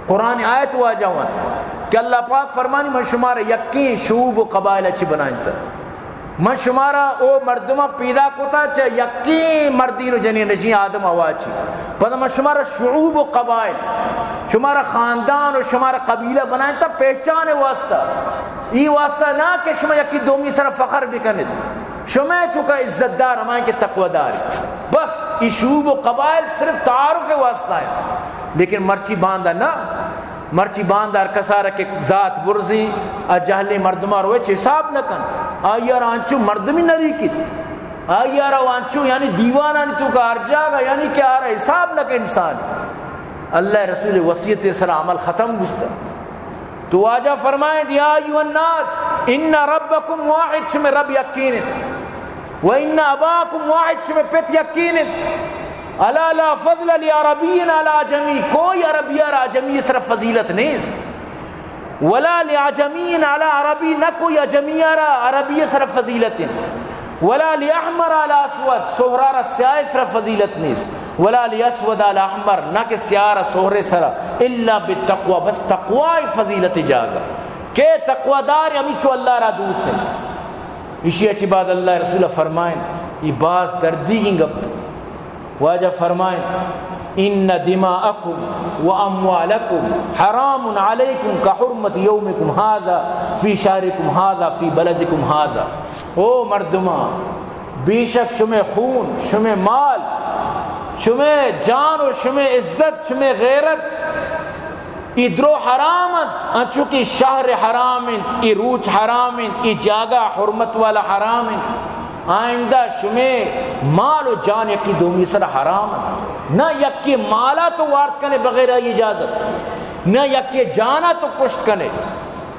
قرآن آیت واجہ وانت کہ اللہ پاک فرمانی، من شمارا یکیں شعوب و قبائل چی بنائیں تا۔ من شمارا او مردماں پیدا کتا چہ یکیں مردین و جنین، رجیں آدم حوا چی۔ پدا من شمارا شعوب و قبائل، شمارا خاندان و شمارا قبیلہ بنائیں تا پہچان واسطہ۔ ای واسطہ نہ کہ شما یکی دومی سر فخر بکنید۔ شما تو کا عزت دار ہمائیں کہ تقوی دار۔ بس ای شعوب و قبائل صرف تعارف واسطہ ہے۔ لیکن مرچی باندا نہ، مرچی باندا ہر کسارا کہ ذات برزی، آ جہلیں مردماں روچ حساب نہ کن۔ آئی آرا انچو مردمی نہ ریکیت۔ آئی آرا انچو یعنی دیوانانی تو کا ہر جاگہ یعنی کہ آرا حساب نہ کن انسان۔ اللہ رسول وصیت سرا عمل ختم بوتا۔ تو واجہ فرمائیں، یا ایھا الناس ان ربکم واحد، شمے رب یکین انت۔ و ان اباکم واحد، شمے پت یکین انت۔ الا لا فضل لعربی علی عجمی، کوئی عربی را عجمی سر فضیلت نیست۔ ولا لعجمی علی عربی، نہ کوئی عجمی را عربی سر فضیلت انت۔ ولا لاحمر علی اسود، سہرا را سیاہ سر فضیلت نیست۔ ولا لاسود علی احمر، نہ کہ سیاہ را سہرے سرا، الا بالتقوی، بس تقوی فضیلت جاگہ۔ کہ تقوی دار ہمیچو اللہ را دوست ہیں۔ اشی اچی بعد اللہ رسول فرمائیں، یہ باز دردی گپ۔ واجہ فرمائیں، ان دماءکم و اموالکم حرام علیکم کحرمت یومکم هذا فی شهرکم هذا فی بلدکم هذا۔ او مردماں، بے شک شمے خون، شمے مال، شمے جان و شمے عزت، شمے غیرت، ای درو حرام انت، انچو کہ شہر حرام انت، ای روچ حرام انت، ای جاگہ حرمت والا حرام انت۔ آئندہ شمے مال و جان یکی دومی سر حرام انت۔ نہ یکی مالا تو وارت کنے بغیر اجازت، نہ یکی جانا تو کشت کنے۔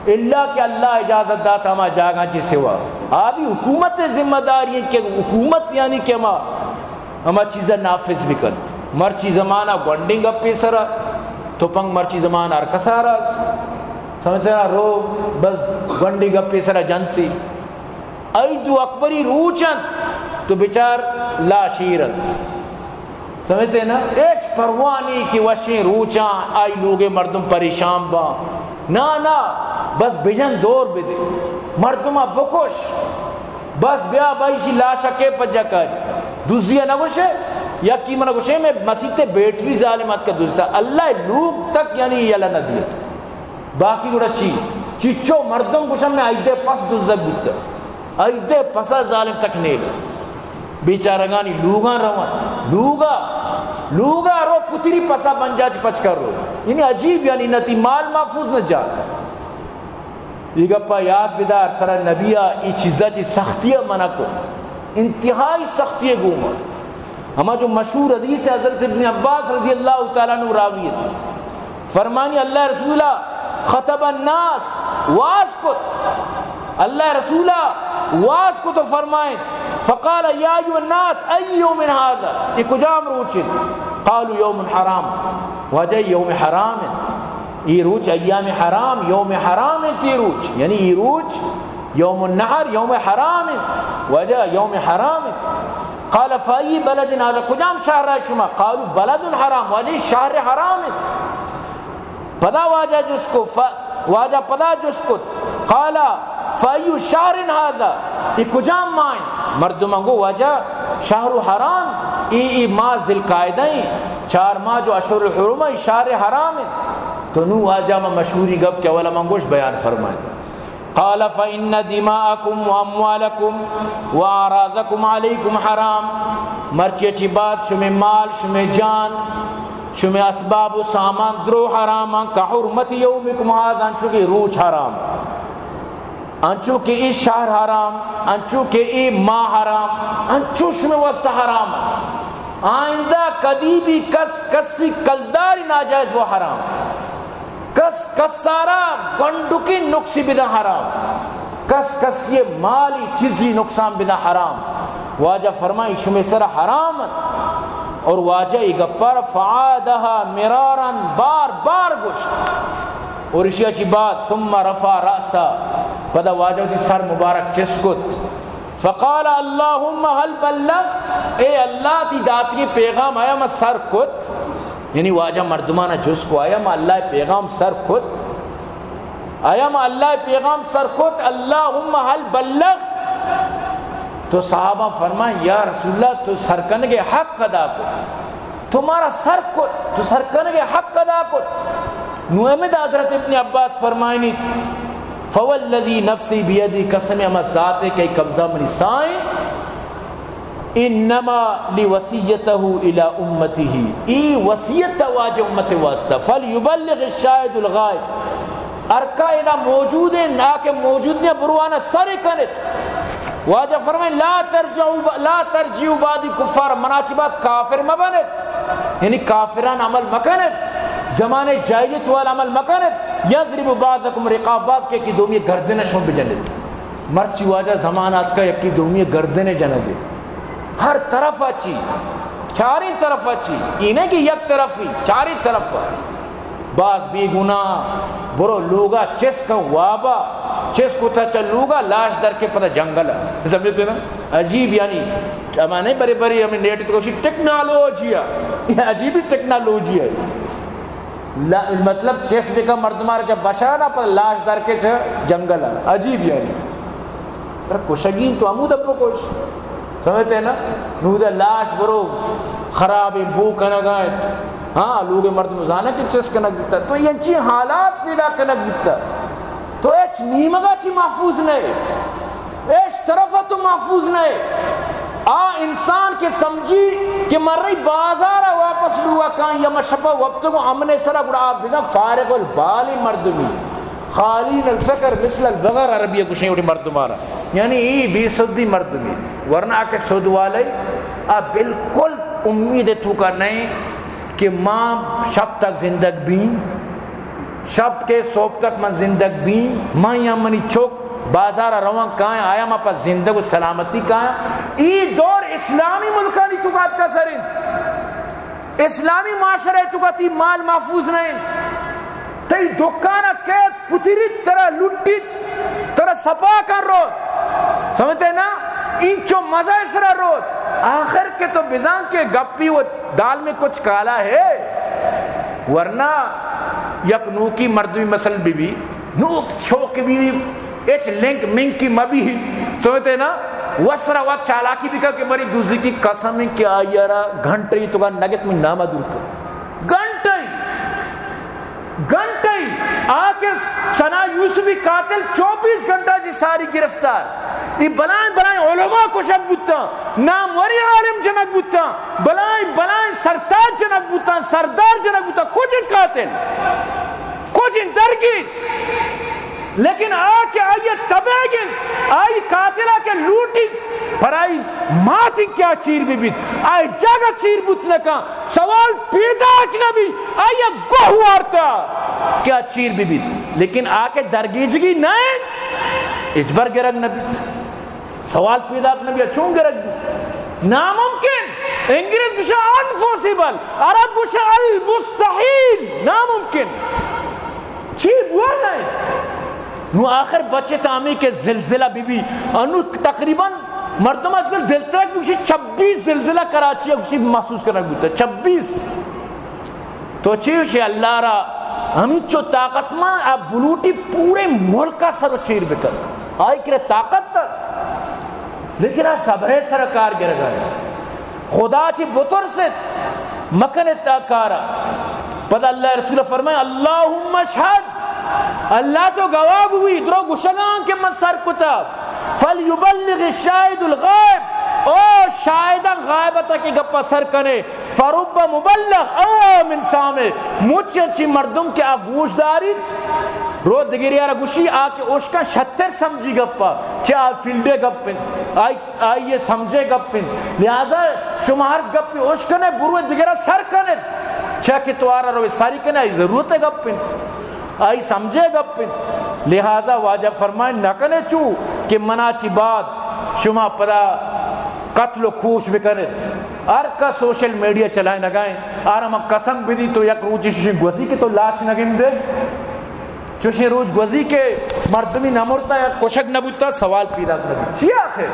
الا کہ اللہ اجازت دات ہما جاگاں چہ سوا۔ آ بھی حکومت ذمہ داری ہے کہ حکومت یعنی کہ ہما، ہما چیزاں نافذ بکن۔ مرچی زمانہ گونڈیں گپے سرا، تپنگ مرچی زمانہ ہر کسارا۔ سمجھتے نا؟ رو بس گونڈیں گپے سرا جنتی۔ ای دو اکبری روچ انت تو بچار لا شیر انت۔ سمجھتے نا؟ ہچ پرواہ نہیں کہ وشیں روچاں آئی لوگے مردم پریشان باں۔ نا، نا، بس بجن دور بدے۔ مردماں بکش۔ بس بیا بھائی شی لاشا کے پجا کاری۔ دزیا نہ گوشے، یکی منا گوشے میں مسیتے بیٹری ظالم اتکا دزتا۔ اللہ لوگ تک یعنی یلا نہ دیا۔ باقی گڑا چی؟ چیچو مردم گوشن میں عیدے پس دزگ بوتا۔ عیدے پسا ظالم تک نیل۔ بیچارگانی لوگاں روان۔ لوگا، لوگا رو پتری پسا بنجا چ پچ کر رو۔ یعنی عجیب، یعنی نہ تی مال محفوظ نہ جا۔ یہ گپا یاد بدار، ترا نبیا ای چیزا چی سختی منع کو۔ انتہائی سختی گوما۔ ہما جو مشہور حدیث ہے، حضرت ابن عباس رضی اللہ تعالیٰ عنہ راوی ہے، فرمانی، اللہ رسول خطب الناس، واز کت، اللہ رسول واز کت و فرمائیں، فقال یا ایھا الناس ای یوم ھذا، یہ کجام روچ ہے؟ قالوا یوم حرام، واجہ یوم حرام ہے، یہ روچ ایام حرام، یوم حرام ہے یہ روچ، یعنی یہ روچ یوم النحر، یوم حرام انت، واجہ یوم حرام انت۔ قال فأی بلد ھذا، کجام شہر ءَ شما؟ قالوا بلد حرام، واجہ شہر حرام انت۔ پدا واجہ جست کو، ف-، واجہ پدا جست کت، قال فأی شہر ھذا، یہ کجام ماہ انت؟ مردماں گو واجہ شہر حرام، ای، ای ماہ ذی القعدہ انت، چار ماہ جو اشہر الحرم انت، شہر حرام انت۔ تو نوں واجہ ما مشہوری گپ کہ اولا من گوش بیان فرمائیں۔ قال فإن دماءكم وأموالكم وأعراضكم عليكم حرام، مرچی چی بعد شمے مال، شمے جان، شمے اسباب و سامان درو حرام، كحرمة يومكم هذا، انچو کہ روچ حرام، انچو کہ ای شہر حرام، انچو کہ ای ماہ حرام، انچو شمے واسطہ حرام۔ آئندہ کدی بھی کس کسی کلداری ناجائز و حرام۔ کس کسارا گنڈکی نقصی بدن حرام، کس کسی مالی چیزی نقصان بدن حرام۔ واجہ فرمائی شمے سر حرام انت۔ اور واجہ ای گپار فعادها مرارا، بار بار گوشت۔ اور اشیا چی بعد ثم رفع رأسه، پدا واجہ وتی سر مبارک چست کت۔ فقال اللهم هل بلغت، اے اللہ، تئی داتگیں پیغام آیا ما سر کت؟ یعنی واجہ مردمانا جست کو، آیا ما اللہ پیغام سر کت؟ آیا ما اللہ پیغام سر کت؟ اللهم هل بلغت؟ تو صحابہ فرمائیں، یا رسول اللہ، تو سر کنگے حق ادا کت۔ تو مارا سر کت، تو سر کنگے حق ادا کت۔ نو ہمدا حضرت ابن عباس فرمائنیت، فوالذی نفسی بیدی، قسم ہما ذات ہے کہ قبضہ منی سائیں، انما لوصیته الی امته، ای وصیت واجہ امت واسطہ، فلیبلغ الشاہد الغائب، ہر کا ادا موجود ہے، نا کہ موجود نے، بروانا سر کنت۔ واجہ فرمائے، لا ترجعوا ب-، لا ترجعوا بعدی کفار، منا چی بعد کافر مبنت، یعنی کافران عمل مکنت، زمانے جاہلیت والا عمل مکنت، یضرب بعضکم رقاب، بعض کے کی دومی گردن شما بجنت۔ مرچی واجہ زمان آتکا یکی دومی گردن جنگے۔ ہر طرف اچی، چاریں طرف اچی، اینہ کہ یک طرفی، چاریں طرف۔ باز بے گناہ، برو لوگا چست کن وابا، چست کتا چا لوگا، لاش در کے پدا جنگل۔ سمجھتے نا؟ عجیب، یعنی ہمانے برے برے ہمیں نیٹ تو کوشی ٹیکنالوجی ہے، عجیبی ٹیکنالوجی ہے۔ لا-، مطلب چست بکا مردمار چا بشانا پر لاش در کے چا جنگل۔ عجیب یعنی۔ پر کشگین تو ہمود بکش۔ سمجھتے نا؟ نود لاش برو خراب بو کنگا ہے۔ ہاں، لوگ مردم زانا کہ چست کنگ بیتا۔ تو یہ چی حالات پیدا کنگ بیتا۔ تو اچ نیمگا چی محفوظ نہیں۔ اچ طرف تو محفوظ نہیں۔ آ انسان کہ سمجھی کہ من رئی بازار واپس لوگا کان یا من شپا وپتگو امن سرا گڑا آ بزن فارغ البالی مردمی۔ خالی الفکر مثل البغر، عربی گوشیں وڑی مردمانا۔ یعنی ای بے سدی مردمی، ورنہ کہ سد والے آ بالکل امید توکا نہیں کہ ما شپ تک زندگ بیں، شپ کے صبح تک من زندگ بیں، من یا منی چک بازار روان کائیں، آیا ما پس زندگ و سلامتی کائیں۔ ای دور اسلامی ملکانی توکا آتکا سر انت۔ اسلامی معاشرہ ء توکا تئی مال محفوظ نہ انت۔ تئی دکان ء کیت، پتریت، ترا لٹیت، ترا سپا کن روت۔ سمجھتے نا؟ اینچو مزہ ء سرا روت۔ آخر کہ تو بزان کہ گپی و دال میں کچھ کالا ہے۔ ورنہ یک نوکی مردمی مثل بی بی، نوک شوق بی بی، اچ لنک منکی مبی، سمجھتے نا؟ وسرا وت چالاکی بکا کہ مری دوزی کی قسم ہے کہ آئی را گھنٹے تو کا نگت من نامہ دور کر۔ گھنٹے، گھنٹے، آ کہ ثنا یوسفی قاتل چوبیس گھنٹہ جی ساری گرفتار۔ یہ بلائیں بلائیں علماء کشگ بوتا، ناموری عالم جنگ بوتا، بلائیں بلائیں سرتاج جنگ بوتا، سردار جنگ بوتا، کجن قاتل؟ کجن درگیت؟ لیکن آ کہ آئی تبیگ انت، آئی قاتل ءَ کہ لوٹی، پر آئی مات کیا چیر بہ بیت؟ آئی جاگہ چیر بوت نہ کن۔ سوال پیداک نہ بی، آئی گوہ وارتا کیا چیر بہ بیت؟ لیکن آ کہ درگیجگی نہ انت، ہچبر گرگ نہ بیت۔ سوال پیداک نہ بی، چون گرگ بی؟ ناممکن۔ انگریز گوشا امپاسبل، عرب گوشا المستحیل، ناممکن۔ چی بوگ ءَ انت؟ نوں آخر بچت ہمے کہ زلزلہ بہ بی۔ انوں تقریباً مردم اجکل دل ترک بوشی، چھبیس زلزلہ کراچی ءَ گوشی محسوس کنگ بوتا، چھبیس۔ تو چی گوشے اللہ را ہمینچو طاقت مان، آ بلوٹی پورے ملک ءَ سر و چیر بکن۔ آئی کرا طاقت است، لیکن آ صبر ءِ سر کار گرگ ءَ انت۔ خدا چی بترست، مکن ات آ کارا۔ پدا اللہ رسول فرمائے، اللہم اشہد، اللہ تو گواہ بوی، درو گشگاں کہ من سر کتا۔ فلیبلغ الشاہد الغائب، او شاہداں غائب ءَ کہ گپا سر کنے، فرب مبلغ اوعی من سامع، مچ انچی مردم کہ آ گوش داریت، رو دگریا را گوشی، آ کہ اشکاں شتر سمجھی گپا، چہ آ فیلڈ ءِ گپ انت، آئی، آئی سمجھے گپ انت۔ لہذا شما ہر گپی اشکنے، برو دگرا سر کنت، چہ کہ تو آرا روے ساری کنے، آئی ضرورت ءِ گپ انت۔ آئی سمجھے گپ انت۔ لہذا واجہ فرمائیں، نہ کنے چو کہ منا چی بعد شما پدا قتل و کوش بکنت۔ ہر کا سوشل میڈیا چلائینگائیں، آرا ما قسم بدی تو یک روچی ششیں گوزی کہ تو لاش نہ گندے۔ چوشیں روچ گوزی کہ مردمی نہ مرتا یا کشگ نہ بوتا، سوال پیدا نہ بوت۔ چیا آخر؟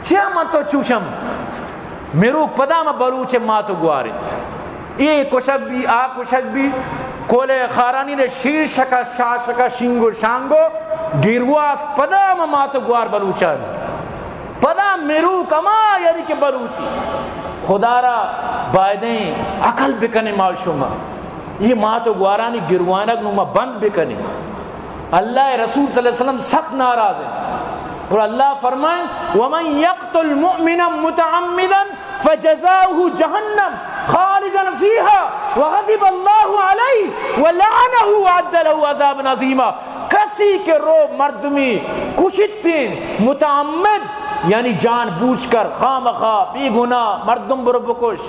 چیا من تو چوشم؟ مروک پدا ما بلوچ مات و گوار انت۔ اے کشگ بی، آ کشگ بی، کولے خارانی نے شیر شکا، شاہ شکا، شنگو شانگو، گیرواس پدا ما مات و گوار بلوچان۔ پدا مروک ہما یعنی کہ بلوچی۔ خدا را بایدیں عقل بکنے ما شما۔ اے مات و گوارانی گروانگ نو ما بند بکنے۔ اللہ ءِ رسول صلی اللہ علیہ وسلم سخت ناراض انت۔ اور اللہ فرمائیں، ومن یقتل مؤمنا متعمدا فجزاؤه جہنم خالدا فیہا وغضب اللہ علیہ ولعنہ واعد لہ عذابا عظیما۔ کسی کہ رو مردمی کشتیں متعمد، یعنی جان بوجھ کر، خامخا، بے گناہ مردم برو بکش،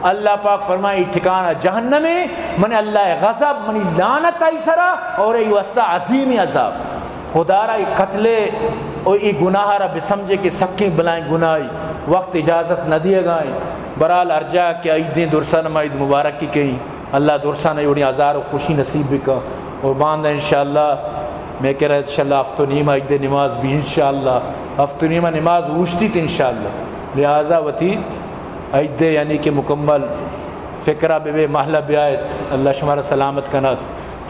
اللہ پاک فرمائے، ٹھکانہ جہنمے، من اللہ غضب، منی لعنت آئی سرا، اور ای واسطہ عظیم عذاب۔ خدا را ای قتل و ای گناہ را بسمجھے کہ سکیں بلائیں گناہی، وقت اجازت نہ دیگائیں۔ برحال ہر جا کہ عیدیں درسان ما عید مبارک کی کہیں، اللہ درسان ایوڑی ہزار و خوشی نصیب بکن۔ اور باندہ انشاءاللہ میں کرا انشاءاللہ ہفت و نیم عید نماز بھی انشاءاللہ، ہفت و نیم نماز اوشتیت انشاءاللہ۔ لہذا وتی عید یعنی کہ مکمل فکرہ بہ بے، محلہ بیایت، اللہ شمارا سلامت کنات۔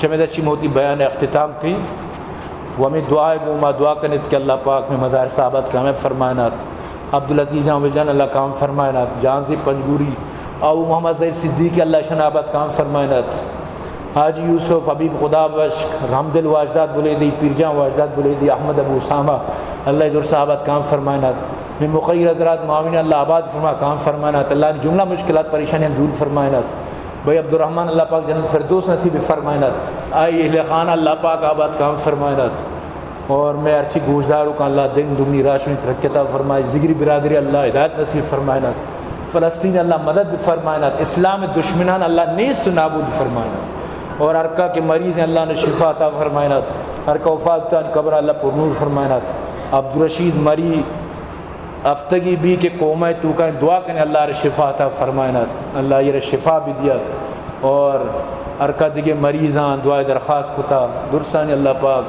چمیدا چی موتی بیان اختتام کی و ہمیں دعا گو ما دعا کنیت کہ اللہ پاک میں مدارس آباد کامیاب فرمائنات، عبداللطیف جان وجان اللہ کام فرمائنات، جانزی پنجگوری، او محمد ظہیر صدیقی اللہ شن آباد کام فرمائنات، حاجی یوسف، حبیب خدا بخش، رحمدل واجداد بلیدی، پیرجان واجداد بلیدی، احمد ابو اسامہ، اللہ درس آباد کام فرمائنات۔ میں مخیر حضرات معاون اللہ آباد فرما کام فرمائنات۔ اللہ نے جملہ مشکلات پریشانیاں دور فرمائنات۔ بھائی عبدالرحمن اللہ پاک جنت فردوس نصیب فرمائنات۔ آئی اہل خانہ اللہ پاک آباد کام فرمائنات۔ اور میں ہرچی گوشداروں کا اللہ دن دگنی راشن ترقی عطا فرمائے، ذگری برادری اللہ ہدایت نصیب فرمائنات۔ فلسطین اللہ مدد فرمائنات، اسلام دشمنان اللہ نیست و نابود فرمائنات۔ اور ہر کا کہ مریض ہیں اللہ نے شفا عطا فرمائنات، ہر کا وفات تان قبر اللہ پر نور فرمائنات۔ عبدالرشید مری ہفتگی بی کہ کومہ توکا دعا کنے اللہ را شفا عطا فرمائنات، اللہ یہ را شفا بھی دیا۔ اور ہر کا دیگے مریضاں دعا درخواست کتا، درسانی اللہ پاک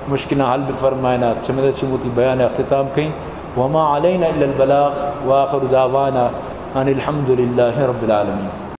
مشکلاں حل بفرمائنات۔ چمیدا چی موتی بیان اختتام کئیں۔ وما علینا الا البلاغ وآخر دعوانا ان الحمد للہ رب العالمین۔